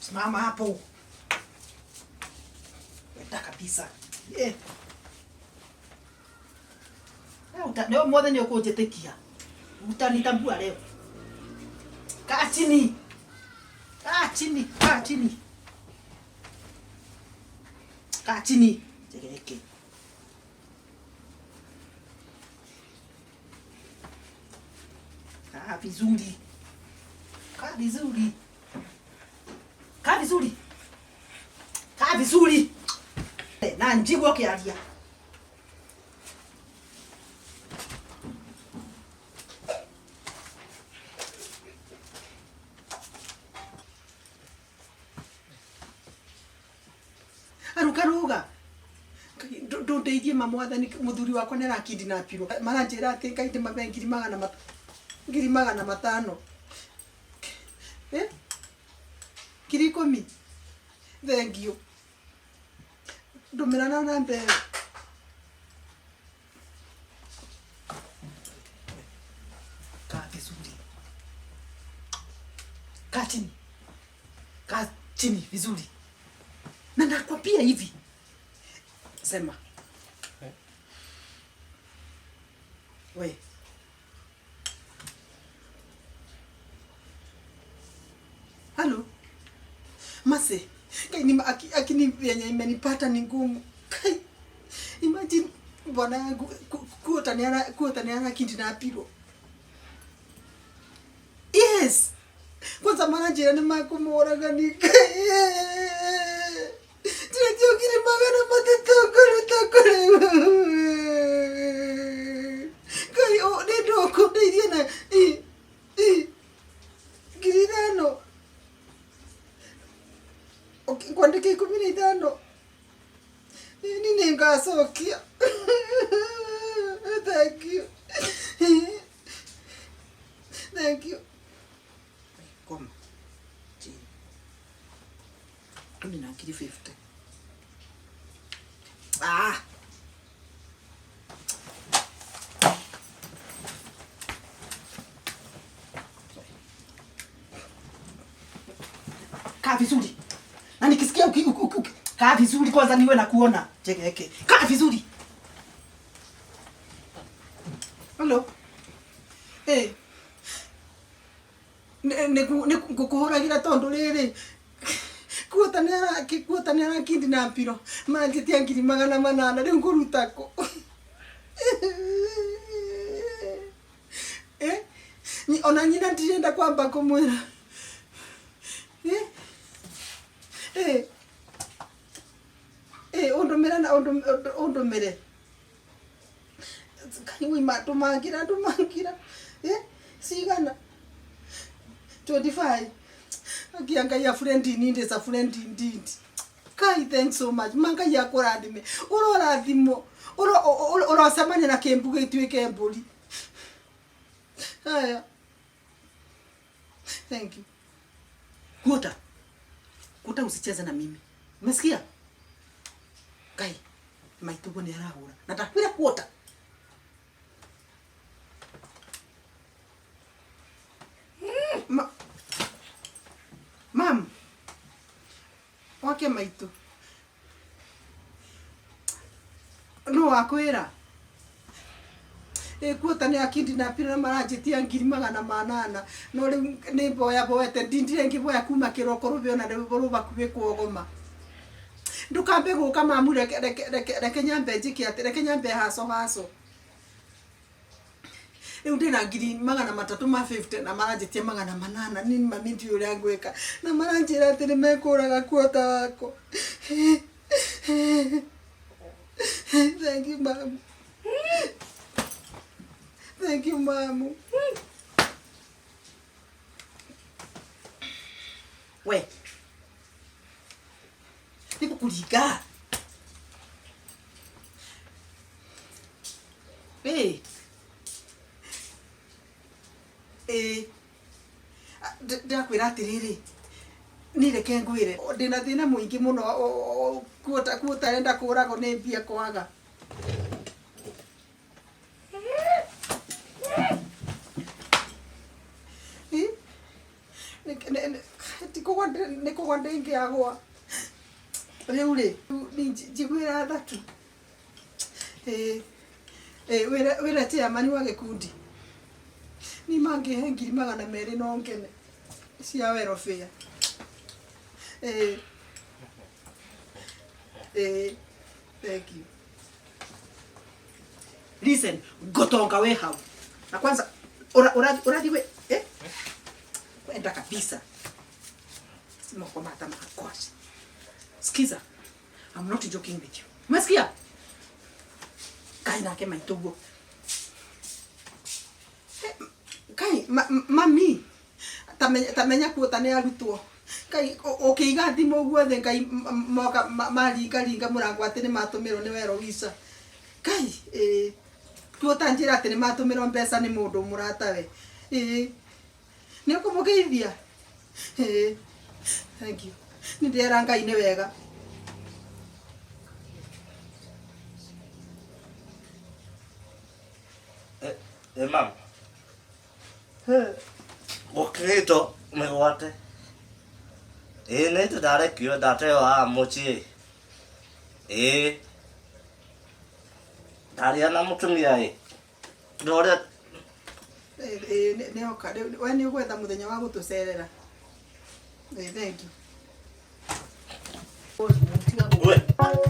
Simama hapo. Wenda kabisa. Eh. Leo mothe nĩ ũkũnjĩtĩkia. Utanitambua leo. Kaa chini. Kaa chini, kaa chini. Kaa chini. Chekeke. Kaa vizuri. Kaa vizuri. Kaa vizuri. Kaa vizuri. Na njigua ũkĩaria. Aruka ruga. Ndũndeithie ma mwathani, mũthuri wakwa nĩ arakidnapirwo. Maranjĩra atĩ Ngai ndĩmabe 500,000. Eh? 10,000. Thank you. Ndũmĩra na namba ĩyo. Kaa vizuri. Kaa chini. Kaa chini vizuri. Na nakwambia hivi. Sema. Eh? We. Halo. Mase. Kai ni akini yenye imenipata ni ngumu. Kai. Imagine bwana yangu kuotaniana kidnapirwo. Yes. Kwanza maranjĩra nĩ makũmũraga ni Ndĩretio 300,000 ngũruta kũrĩ. Ngai nĩ ndũkũndeithia na 5,000. Ngwandĩka 15. Ni nĩngacokia. Thank you. Thank you. Koma. Chini. Kumi na 50,000. Ah. Kaa vizuri. Na nikisikia uki, uki, uki, kaa vizuri kwanza niwe na kuona. Chekeke. Kaa vizuri. Hello. Eh. Ngũkũhũragĩra tondũ rĩrĩ kuota nĩ arakidnapirwo manjĩtia 800,000 rĩu ngũruta kũ? Eh? Ona nyina ndirenda kwamba kũmwĩra. Eh? Eh. Eh, ũndũmĩre na ũndũmĩre. Kai wima ndũmangĩra ndũmangĩra. Eh? Cigana? 25. Akia Ngai a friend in need is a friend indeed. Kai, thanks so much. Ma Ngai akũrathime. Ũrorathimwo. Ũrocemania na kĩmbu gĩtuĩke mbũri. Haya. Thank you. Kuota. Kuota usicheze na mimi. Umesikia? Kai, maitugo nĩ arahũra. Na ndakwĩra kuota. Ma Mam. Wake maitũ. No wakwĩra. Ĩ kuota nĩ akidnapirwo na maranjĩtia 800,000. No rĩu nĩ mboya mboete ndindire ngĩboya kuma kĩroko rũbĩ ona rĩu rũbakuhĩ kuogoma. Ndũkambe gũka mamu, reke reke reke reke nyambe njĩke atĩ reke nyambe haco haco. Rĩu ndĩna 350,000 na maranjĩtia 800. Ni mami ndiũĩ ũrĩa ngwĩka. Na maranjĩra atĩ nĩ mekũraga kuota wakwa. Thank you, mom. Thank you, mamu. We. Nĩgũkũringa. Ĩ. Ĩ. Ndĩrakwĩra atĩrĩrĩ, niĩ reke ngwĩre, ndĩna thĩna mũingĩ mũno kuota kuota arenda kũragwo nĩ mbia kwaga. Ti kũgwa nĩ kũgwa ndĩngĩagwa. Rĩu rĩ, njiguĩra tha tu. Ĩĩ, ĩĩ wĩre wĩre chairman wa gĩkundi niĩ mangĩhe 200,000 no ngene cia welfare. Ĩĩ, ĩĩ, thank you. Listen, gotonga we hau. Na kwanza urathi we eh? Kwenda kabisa. Moko mata makwashi. Sikiza. I'm not joking with you. Umesikia? Kai nake maitũguo. Kai mami tamenya kuota nĩ arutwo. Kai ũkĩiga thimũ ũguo thĩ Ngai moka maringaringa mũrango atĩ nĩ matũmĩrwo nĩ wero wica. Kai ĩĩ kuota njĩra atĩ nĩ matũmĩrwo mbeca nĩ mũndũ mũratawe. Ĩĩ nĩ ũkũmũgeithia? Ĩĩ thank you. Nĩ ndĩrera Ngai nĩ wega. Eh, mam. Gũkĩrĩtwo mĩgwate. Ĩĩ nĩ ndarekio ndateo haha mũciĩ. Ĩĩ. Ndaria na mũtumia ĩ. Ndore Ĩĩ nĩ oka. We nĩ ũgwetha mũthenya wa gũtũcerera. Ĩĩ thank you. We.